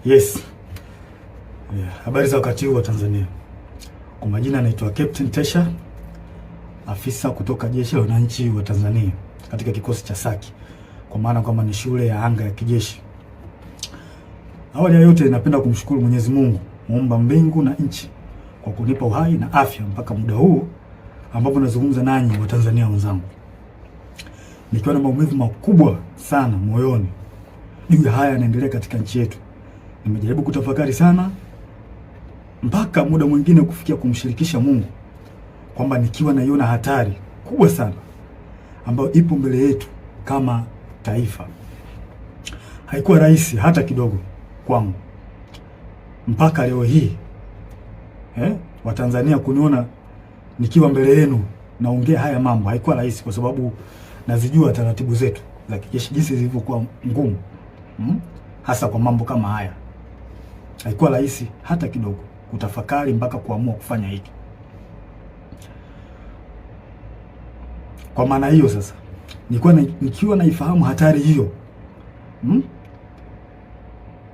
Yes. Yeah. Habari za wakati huu wa Tanzania. Kwa majina naitwa Captain Tesha, afisa kutoka Jeshi la Wananchi wa Tanzania katika kikosi cha Saki, kwa maana kwamba ni shule ya anga ya kijeshi. Awali ya yote, napenda kumshukuru Mwenyezi Mungu muumba mbingu na nchi kwa kunipa uhai na afya mpaka muda huu ambapo nazungumza nanyi Watanzania wenzangu, nikiwa na maumivu makubwa sana moyoni juu ya haya yanaendelea katika nchi yetu. Nimejaribu kutafakari sana mpaka muda mwingine kufikia kumshirikisha Mungu kwamba nikiwa naiona hatari kubwa sana ambayo ipo mbele yetu kama taifa. Haikuwa rahisi hata kidogo kwangu mpaka leo hii Watanzania kuniona nikiwa mbele yenu naongea haya mambo, haikuwa rahisi kwa sababu nazijua taratibu zetu za kijeshi jinsi zilivyokuwa ngumu, hasa kwa mambo kama haya. Haikuwa rahisi hata kidogo kutafakari mpaka kuamua kufanya hiki. Kwa maana hiyo sasa, nikiwa naifahamu hatari hiyo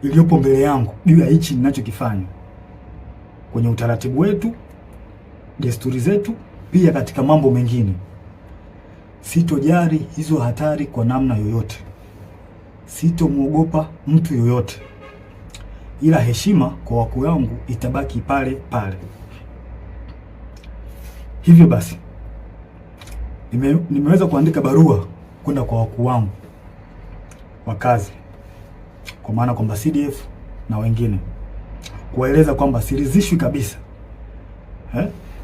iliyopo mbele yangu juu ya hichi ninachokifanya kwenye utaratibu wetu, desturi zetu, pia katika mambo mengine, sitojali hizo hatari kwa namna yoyote, sitomwogopa mtu yoyote, ila heshima kwa wakuu wangu itabaki pale pale. Hivyo basi nimeweza kuandika barua kwenda kwa wakuu wangu wa kazi, kwa maana kwamba CDF na wengine, kuwaeleza kwamba siridhishwi kabisa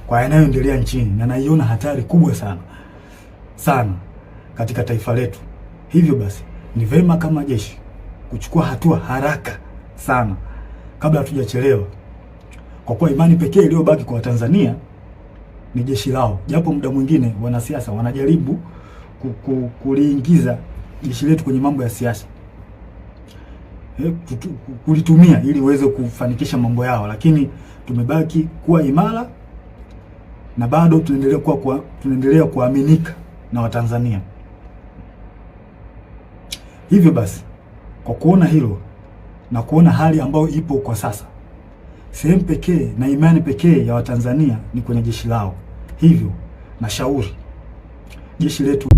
kwa yanayoendelea nchini na naiona hatari kubwa sana sana katika taifa letu. Hivyo basi ni vema kama jeshi kuchukua hatua haraka sana kabla hatujachelewa, kwa kuwa imani pekee iliyobaki kwa Watanzania ni jeshi lao, japo muda mwingine wanasiasa wanajaribu kuliingiza jeshi letu kwenye mambo ya siasa, kulitumia ili uweze kufanikisha mambo yao, lakini tumebaki kuwa imara na bado tunaendelea kuaminika na Watanzania. Hivyo basi, kwa kuona hilo na kuona hali ambayo ipo kwa sasa, sehemu pekee na imani pekee ya Watanzania ni kwenye jeshi lao. Hivyo nashauri jeshi letu